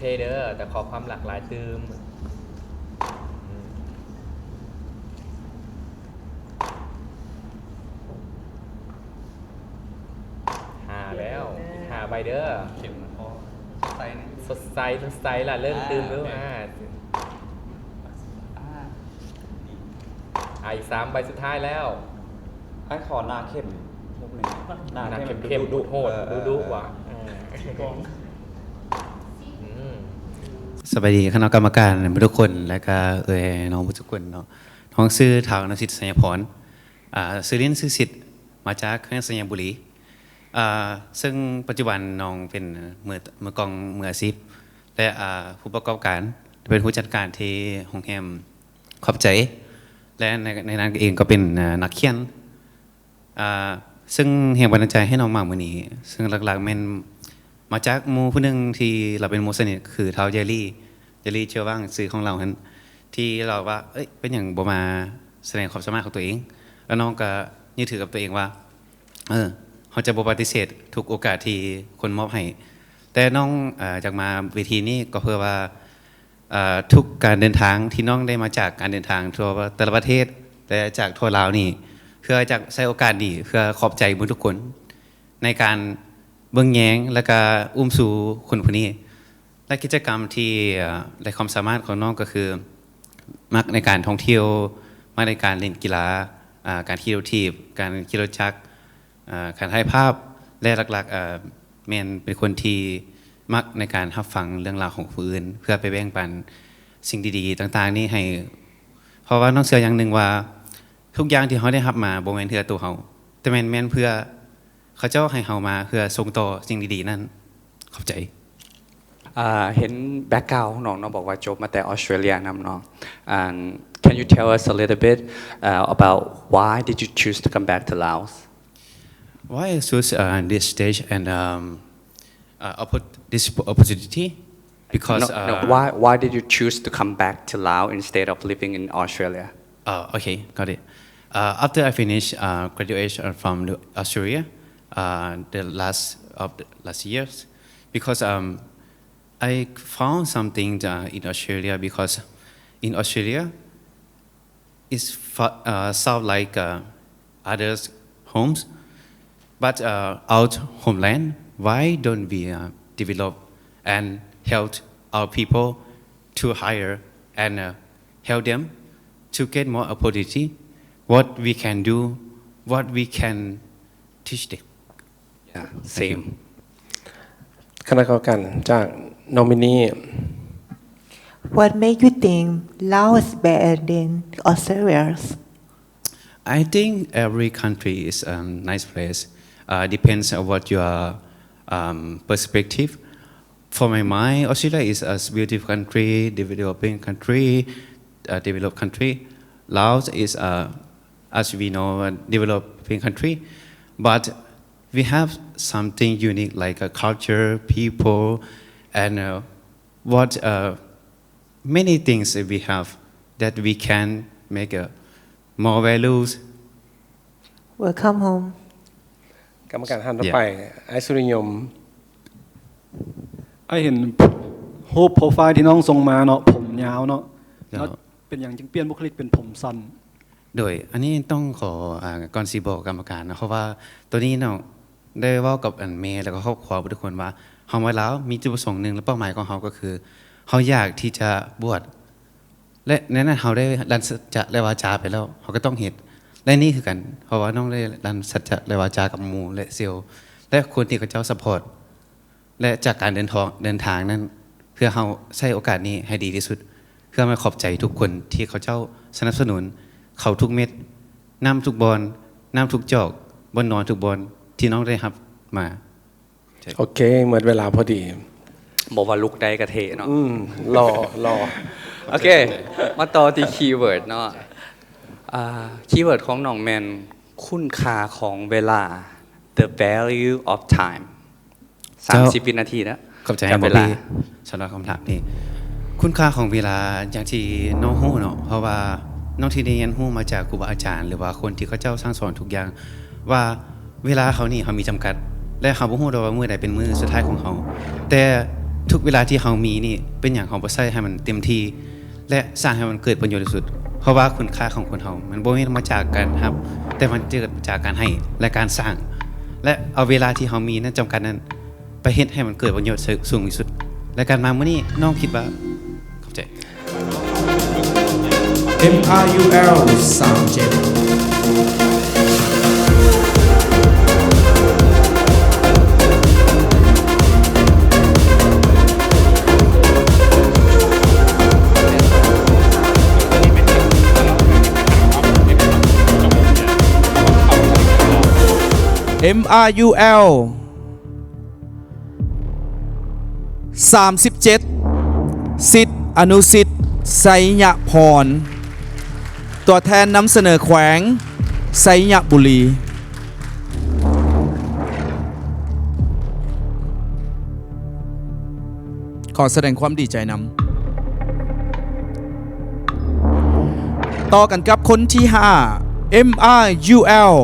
ເດ້ ແຕ່ຂໍຄວາມຫຼາກຫຼາຍຕື່ມ. ຫ້າແລ້ວ ອີກຫ້າໃບເດີ້. ເຂັ້ມພໍ ສົດໃສ ສົດໃສ ສົດໃສລະ ເລີ່ມຕື່ມດູ. ອ່າ ອ່າ ອ່າ ອີກສາມໃບສຸດທ້າຍແລ້ວ. ອ້າຍຂໍໜ້າເຂັ້ມ ໜ້າເຂັ້ມ ເຂັ້ມ ດຸໆ ໂຫດໆ ເອີ ດຸໆວ່າ. ສະບາຍດີຄະນະກຳມະການທຸກຄົນ ແລະກະເອື້ອຍນ້ອງທຸກຄົນເນາະ. ນ້ອງຊື່ ທ້າວ ອະນຸສິດ ໄຊຍະພອນ ອ່າ ຊື່ຫຼິ້ນຊື່ສິດ ມາຈາກແຂວງໄຊຍະບູລີ ອ່າ ເຊິ່ງປັດຈຸບັນນ້ອງເປັນມື ມືກອງມືອາຊີບ ແລະ ອ່າ ຜູ້ປະກອບການ ເປັນຜູ້ຈັດການທີ່ໂຮງແຮມຂອບໃຈ ແລະ ໃນ ໃນນັ້ນເອງກໍເປັນ ອ່າ ນັກຂຽນ. ອ່າ ເຊິ່ງແຮງບັນດານໃຈໃຫ້ນ້ອງມາມື້ນີ້ ເຊິ່ງຫຼັກໆແມ່ນມາຈາກໝູ່ຜູ້ໜຶ່ງທີ່ລາວເປັນໝູ່ສະໜິດ ຄືທ້າວ ເຢລີ ເຢລີ ເຈີຫວ່າງ ຊື່ຂອງລາວຫັ້ນ ທີ່ລາວວ່າ ເອີຍ ເປັນຫຍັງບໍ່ມາສະແດງຄວາມສາມາດຂອງຕົວເອງ? ແລ້ວນ້ອງກໍຍຶດຖືກັບຕົວເອງວ່າ ເອີ ເຮົາຈະບໍ່ປະຕິເສດທຸກໂອກາດທີ່ຄົນມອບໃຫ້. ແຕ່ນ້ອງ ເອີ ຢາກມາເວທີນີ້ກໍເພື່ອວ່າ ເອີ ທຸກການເດີນທາງທີ່ນ້ອງໄດ້ມາຈາກການເດີນທາງທົ່ວແຕ່ລະປະເທດ ແລະ ຈາກທົ່ວລາວນີ້ ເພື່ອຈະໃຊ້ໂອກາດນີ້ເພື່ອຂອບໃຈໝູ່ທຸກຄົນ ໃນການເບິ່ງແຍງ ແລະ ກະອຸ້ມຊູຄົນຜູ້ນີ້. ແລະ ກິດຈະກຳທີ່ ເອີ ແລະ ຄວາມສາມາດຂອງນ້ອງກໍຄື ມັກໃນການທ່ອງທ່ຽວ, ມັກໃນການຫຼິ້ນກິລາ, ອາ ການຂີ່ລົດຖີບ, ການຂີ່ລົດຈັກ, ອາ ການຖ່າຍພາບ ແລະ ຫຼັກໆ ເອີ ແມ່ນເປັນຄົນທີ່ມັກໃນການຮັບຟັງເລື່ອງລາວຂອງຜູ້ອື່ນ ເພື່ອໄປແບ່ງປັນສິ່ງດີໆຕ່າງໆນີ້ໃຫ້. ເພາະວ່ານ້ອງເຊື່ອຢ່າງໜຶ່ງວ່າ ທຸກຢ່າງທີ່ເຮົາໄດ້ຮັບມາບໍ່ແມ່ນເພື່ອໂຕເຮົາ ແຕ່ແມ່ນ ແມ່ນເພື່ອເຂົາເຈົ້າໃຫ້ເຮົາມາເພື່ອສົ່ງຕໍ່ສິ່ງດີໆນັ້ນ. ຂອບໃຈ. ອ່າ ເຫັນແບັກກຣາວຂອງນ້ອງເນາະ ບອກວ່າຈົບມາແຕ່ອອສເຕຣເລັຍນຳເນາະ. And can you tell us a little bit, uh, about why did you choose to come back to Laos? Why I choose, uh, this stage and, um, uh, oppo-, this opportunity? Because, no, no, uh, why, why did you choose to come back to Laos instead of living in Australia? Oh, okay, got it. Uh, after I finish, uh, graduation from the Australia, uh, the last of the last years, because, um, I found something, uh, in Australia, because in Australia, it's fa-, uh, sound like, uh, others' homes, but, uh, our homeland, why don't we, uh, develop and help our people to hire and, uh, help them to get more opportunity? What we can do, what we can teach them? Yeah, same. ຄະນະກຳມະການຈາກນ້ອງມິນນີ່. What make you think Laos is better than Australia? I think every country is a nice place. Uh, depends on what your, um, perspective. For my mind, Australia is a beautiful country, developing country, uh, developed country. Laos is, uh, as we know, a developing country. But we have something unique like a culture, people, and, uh, what, uh, many things that we have that we can make a more values. Welcome home. ກຳມະການທ່ານຕໍ່ໄປ Yeah. ອ້າຍສຸລິຍົມ. ອ້າຍເຫັນຮູບໂປຣໄຟທີ່ນ້ອງສົ່ງມາເນາະ ຜົມຍາວເນາະ ເຈົ້າ. ແລ້ວເປັນຫຍັງຈຶ່ງປ່ຽນບຸກຄະລິກເປັນຜົມສັ້ນ? ໂດຍ ອັນນີ້ຕ້ອງຂໍ ອ່າ ກ່ອນຊິບອກກຳມະການເນາະ ເພາະວ່າໂຕນີ້ເນາະ ໄດ້ເວົ້າກັບອັນແມ່ ແລ້ວກໍຄອບຄົວເບິດທຸກຄົນວ່າ ເຮົາມາລາວມີຈຸດປະສົງໜຶ່ງ ແລະ ເປົ້າໝາຍຂອງເຮົາກໍຄື ເຮົາຢາກທີ່ຈະບວດ ແລະ ໃນນັ້ນເຮົາໄດ້ລັນສັດຈະ ແລະ ວາຈາໄປແລ້ວ ເຮົາກໍຕ້ອງເຮັດ ແລະ ນີ້ຄືກັນ ເພາະວ່ານ້ອງໄດ້ລັນສັດຈະ ແລະ ວາຈາກັບໝູ່ ແລະ ເຊວ ແລະ ຄົນທີ່ເຂົາເຈົ້າຊັບພອດ ແລະ ຈາກການເດີນທາງ ເດີນທາງນັ້ນ ເພື່ອເຮົາໃຊ້ໂອກາດນີ້ໃຫ້ດີທີ່ສຸດ ເພື່ອມາຂອບໃຈທຸກຄົນທີ່ເຂົາເຈົ້າສະໜັບສະໜູນເຂົ້າທຸກເມັດ ນ້ຳທຸກບ່ອນ ນ້ຳທຸກຈອກ ບ່ອນນອນທຸກບ່ອນທີ່ນ້ອງໄດ້ຮັບມາ. ໂອເຄ ໝົດເວລາພໍດີ. ບອກວ່າລຸກໄດ້ກະເທ່ເນາະ. ອືມ ຫຼໍ່ ຫຼໍ່. ໂອເຄ ມາຕໍ່ທີ່ຄີເວີດເນາະ. ອ່າ ຄີເວີດຂອງນ້ອງແມ່ນຄຸນຄ່າຂອງເວລາ The value of time. ສາມສິບວິນາທີນະ. ເຈົ້າ ຂອບໃຈ ບອບບີ ສຳລັບຄຳຖາມນີ້. ຄຸນຄ່າຂອງເວລາ ຢ່າງທີ່ນ້ອງຮູ້ເນາະ ເພາະວ່ານ້ອງທີ່ໄດ້ຮຽນຮູ້ມາຈາກຄູບາອາຈານ ຫຼືວ່າຄົນທີ່ເຂົາເຈົ້າສັ່ງສອນທຸກຢ່າງ ວ່າເວລາເຮົານີ້ເຮົາມີຈຳກັດ ແລະ ເຮົາບໍ່ຮູ້ດອກວ່າມື້ໃດເປັນມື້ສຸດທ້າຍຂອງເຮົາ. ແຕ່ ທຸກເວລາທີ່ເຮົາມີນີ້ ເປັນຫຍັງເຮົາບໍ່ໃຊ້ໃຫ້ມັນເຕັມທີ່ ແລະ ສ້າງໃຫ້ມັນເກີດປະໂຫຍດທີ່ສຸດ? ເພາະວ່າຄຸນຄ່າຂອງຄົນເຮົາ ມັນບໍ່ແມ່ນມາຈາກການຮັບ, ແຕ່ມັນເກີດມາຈາກການໃຫ້ ແລະ ການສ້າງ ແລະ ເອົາເວລາທີ່ເຮົາມີນັ້ນ ຈຳກັດນັ້ນ ໄປເຮັດໃຫ້ມັນເກີດປະໂຫຍດສູງທີ່ສຸດ. ແລະ ການມາມື້ນີ້ ນ້ອງຄິດວ່າ ຂອບໃຈ. ເອັມອາຢູແອລ ສາມເຈັດ ເອັມອາຢູແອລ ສາມສິບເຈັດ ສິດ ອະນຸສິດ ໄຊຍະພອນ ຕົວແທນນຳສະເໜີແຂວງໄຊຍະບູລີ ຂໍສະແດງຄວາມດີໃຈນຳ. ຕໍ່ກັນກັບຄົນທີຫ້າ ເອັມອາຢູແອລ